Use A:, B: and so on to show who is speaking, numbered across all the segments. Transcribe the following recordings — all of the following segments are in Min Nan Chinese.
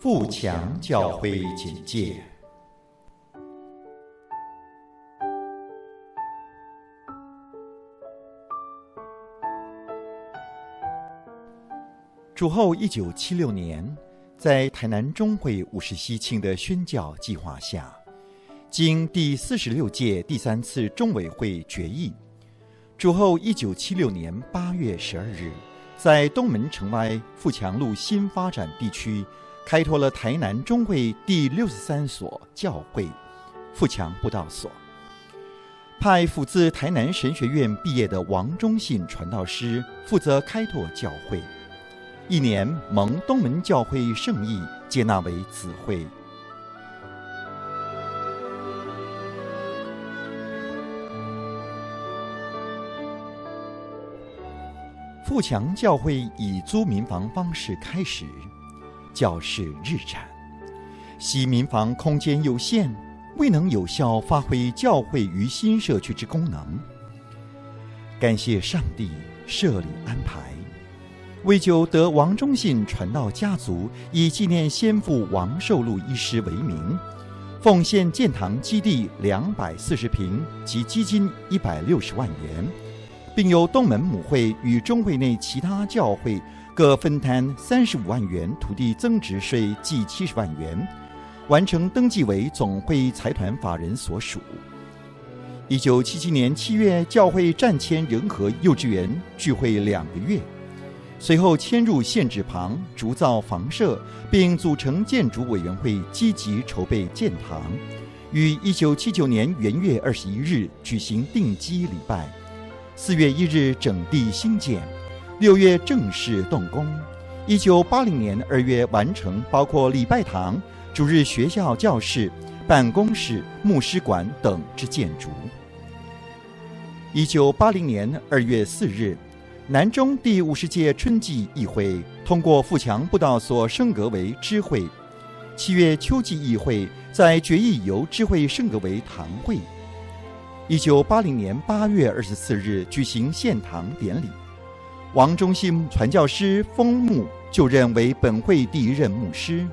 A: 富强教会简介。主后1976年，在台南中会50禧庆的宣教计划下，经第46届第三次中委会决议，主后1976年8月12日，在东门城外富强路新发展地区，开拓了台南中会第63所教会——富强布道所，派辅自台南神学院毕业的王忠信传道师负责开拓教会。翌年蒙东门教会圣意接纳为子会。富强教会以租民房方式开始，教室日展，惜民房空间有限，未能有效发挥教会于新社区之功能。感谢上帝设立安排。为就得王忠信传道家族以纪念先父王寿禄医师为名，奉献建堂基地240坪及基金160万元，并由东门母会与中会内其他教会各分摊35万元土地增值税计70万元，完成登记为总会财团法人所属。1977年7月，教会暂迁仁和幼稚园聚会2个月。随后迁入现址旁筑造房舍，并组成建筑委员会，积极筹备建堂。于1979年元月21日举行奠基礼拜，4月1日整地兴建，6月正式动工。1980年2月完成，包括礼拜堂、主日学校教室、办公室、牧师馆等之建筑。1980年2月4日。南中第50届春季议会通过富强布道所升格为支会，7月秋季议会再决议由支会升格为堂会。1980年8月24日举行献堂典礼，王忠信传教师封牧就任为本会第一任牧师。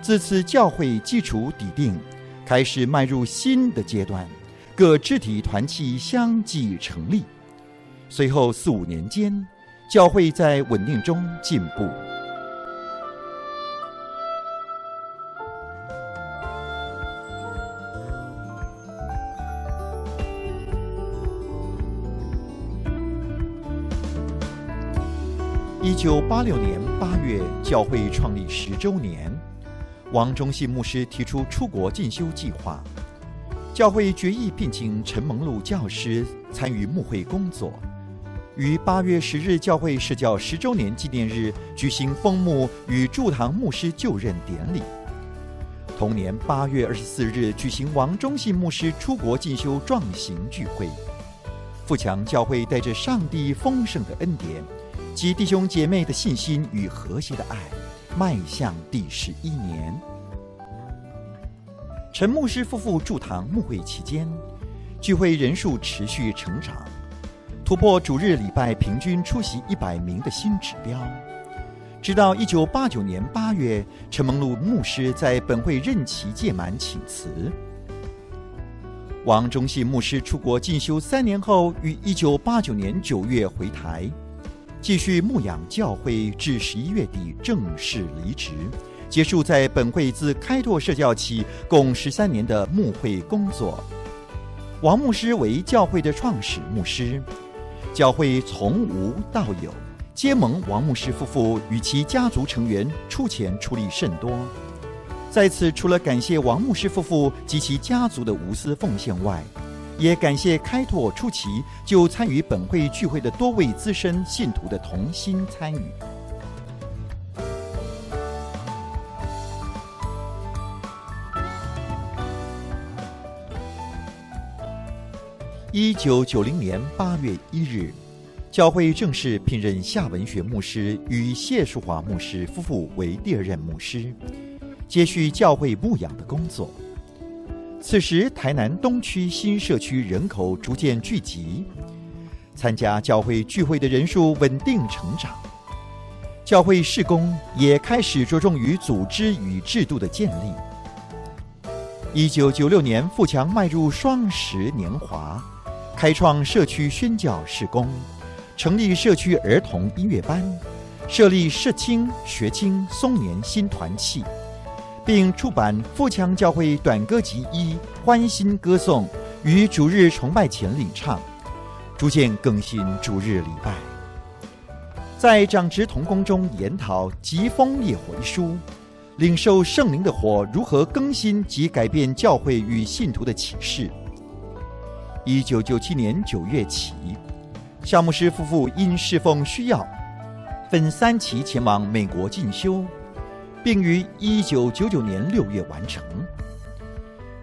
A: 自此教会基础底定，开始迈入新的阶段，各肢体团契相继成立。随后四五年间，教会在稳定中进步。1986年8月，教会创立10周年，王忠信牧师提出出国进修计划，教会决议聘请陈蒙禄教师参与牧会工作。于8月10日，教会设教10周年纪念日举行封牧与驻堂牧师就任典礼。同年8月24日举行王忠信牧师出国进修壮行聚会。富强教会带着上帝丰盛的恩典及弟兄姐妹的信心与和谐的爱，迈向第11年。陈牧师夫妇驻堂牧会期间，聚会人数持续成长。突破主日礼拜平均出席100名的新指标，直到1989年8月，陈蒙禄牧师在本会任期届满请辞。王忠信牧师出国进修3年后，于1989年9月回台，继续牧养教会至11月底正式离职，结束在本会自开拓设教起共13年的牧会工作。王牧师为教会的创始牧师。教会从无到有，皆蒙王牧师夫妇与其家族成员出钱出力甚多。在此，除了感谢王牧师夫妇及其家族的无私奉献外，也感谢开拓初期就参与本会聚会的多位资深信徒的同心参与。1990年8月1日，教会正式聘任夏文学牧师与谢淑华牧师夫妇为第二任牧师，接续教会牧养的工作。此时，台南东区新社区人口逐渐聚集，参加教会聚会的人数稳定成长。教會事工也開始着重於組織與制度的建立。1996年，富強邁入雙十年華，開創社區宣教事工，成立社區兒童音樂班，設立社青、學青、松年新團契，並出版《富強教會短歌集一》歡欣歌頌，於主日崇拜前領唱，逐漸更新主日禮拜。在長執同工中研討《疾風烈火》一書，領受聖靈的火如何更新及改變教會與信徒的啟示。1997年9月起，夏牧師夫婦因侍奉需要，分三期前往美國進修，並於1999年6月完成。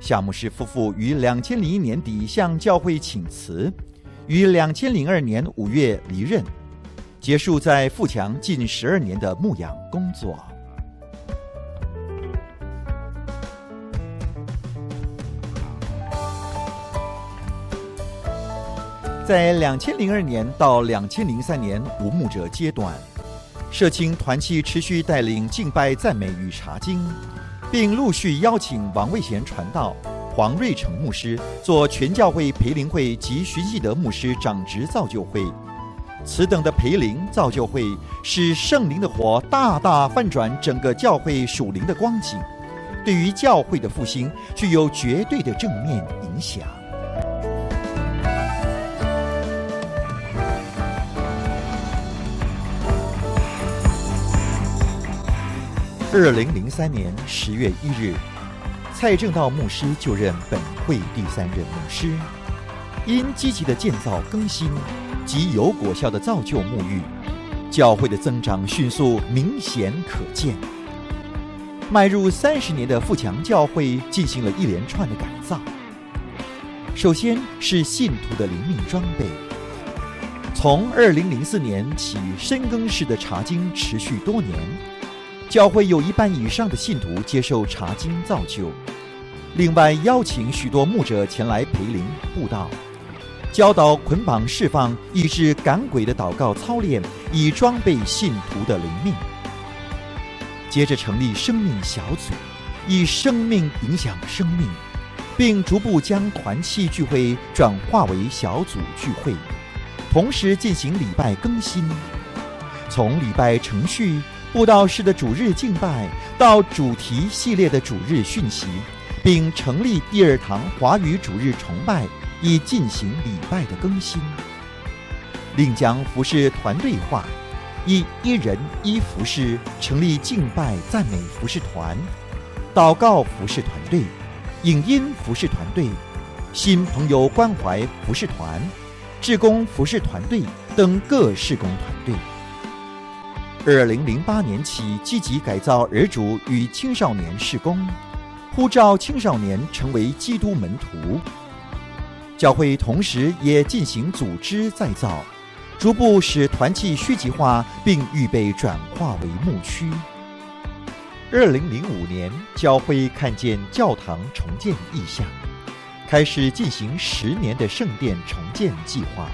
A: 夏牧師夫婦於2001年底向教會請辭，於2002年5月離任，結束在富強近12年的牧養工作。在2002年到2003年無牧者階段，社青團契持續帶領敬拜讚美與查經，並陸續邀請王衛賢傳道、黃瑞成牧師做全教會培靈會及徐繼德牧師長執造就會。此等的培靈造就會，使聖靈的火大大翻轉整個教會屬靈的光景，對於教會的復興具有絕對的正面影響。2003年10月1日，蔡正道牧師就任本會第三任牧師。因積極的建造更新及有果效的造就牧育，教會的增長迅速，明顯可見。邁入30年的富強教會進行了一連串的改造。首先是信徒的靈命裝備，從2004年起，深耕式的查經持續多年。教會有一半以上的信徒接受查經造就，另外邀請許多牧者前來培靈布道，教導捆綁釋放、醫治趕鬼的禱告操練，以裝備信徒的靈命。接着成立生命小組，以生命影響生命，並逐步將團契聚會轉化為小組聚會，同時進行禮拜更新，從禮拜程序、布道式的主日敬拜到主題系列的主日訊息，並成立第二堂華語主日崇拜，以進行禮拜的更新。另將服事團隊化，以一人一服事成立敬拜讚美服事團、禱告服事團隊、影音服事團隊、新朋友關懷服事團、志工服事團隊等各事工團隊。2008年起，積極改造兒主與青少年事工，呼召青少年成為基督門徒。教會同時也進行組織再造，逐步使團契區級化，並預備轉化為牧區。2005年，教會看見教堂重建異象，開始進行10年的聖殿重建計劃，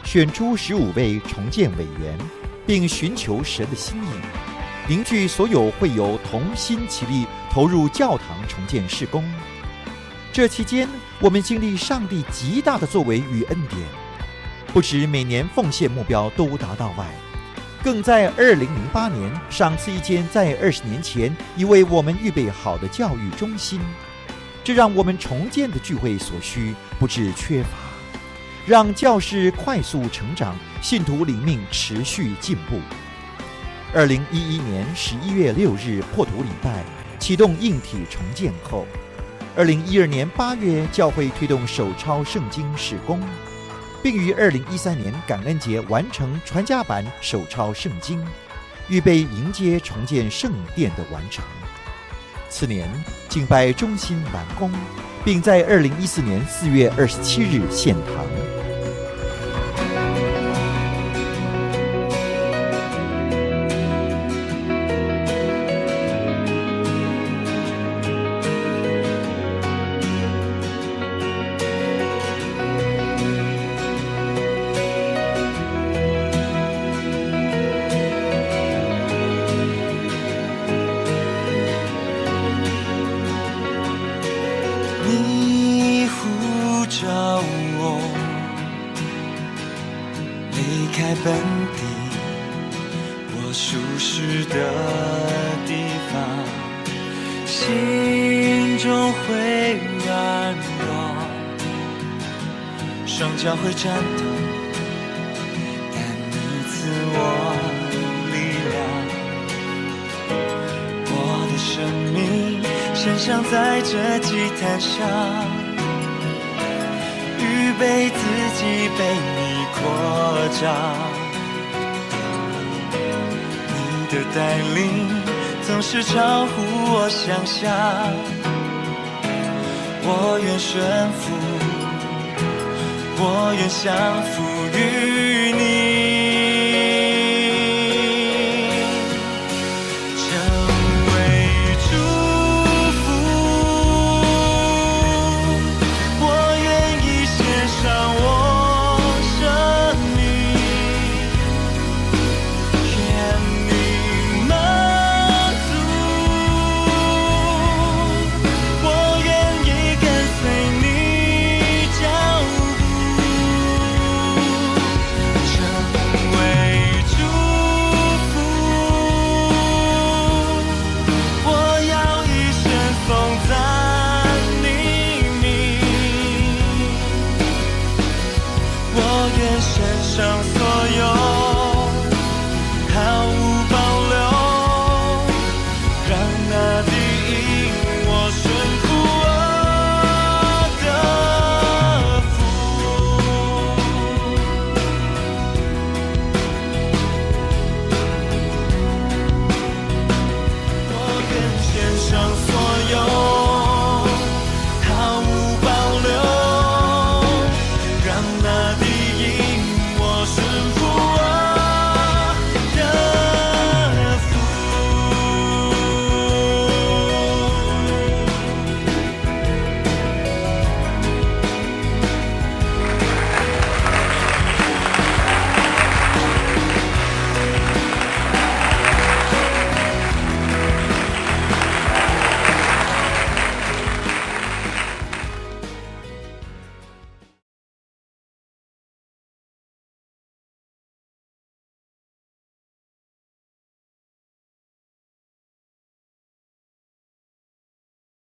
A: 選出15位重建委員，並尋求神的心意，凝聚所有會友同心齊力投入教堂重建事工。這期間，我們經歷上帝極大的作為與恩典，不止每年奉獻目標都達到外，更在2008年賞賜一間在20年前已為我們預備好的教育中心，這讓我們重建的聚會所需不致缺乏，讓教室快速成長，信徒靈命持續進步。2011年11月6日破土禮拜啟動硬體重建後，2012年8月教會推動手抄聖經事工，並於2013年感恩節完成傳家版手抄聖經，預備迎接重建聖殿的完成。次年敬拜中心完工，並在2014年4月27日獻堂。
B: 本地，我舒適的地方，心中會軟弱，雙腳會顫抖，但你賜我力量。我的生命獻上在這祭壇上，預備自己被你擴張。你的帶領總是超乎我想象，我願順服，我願降服於你。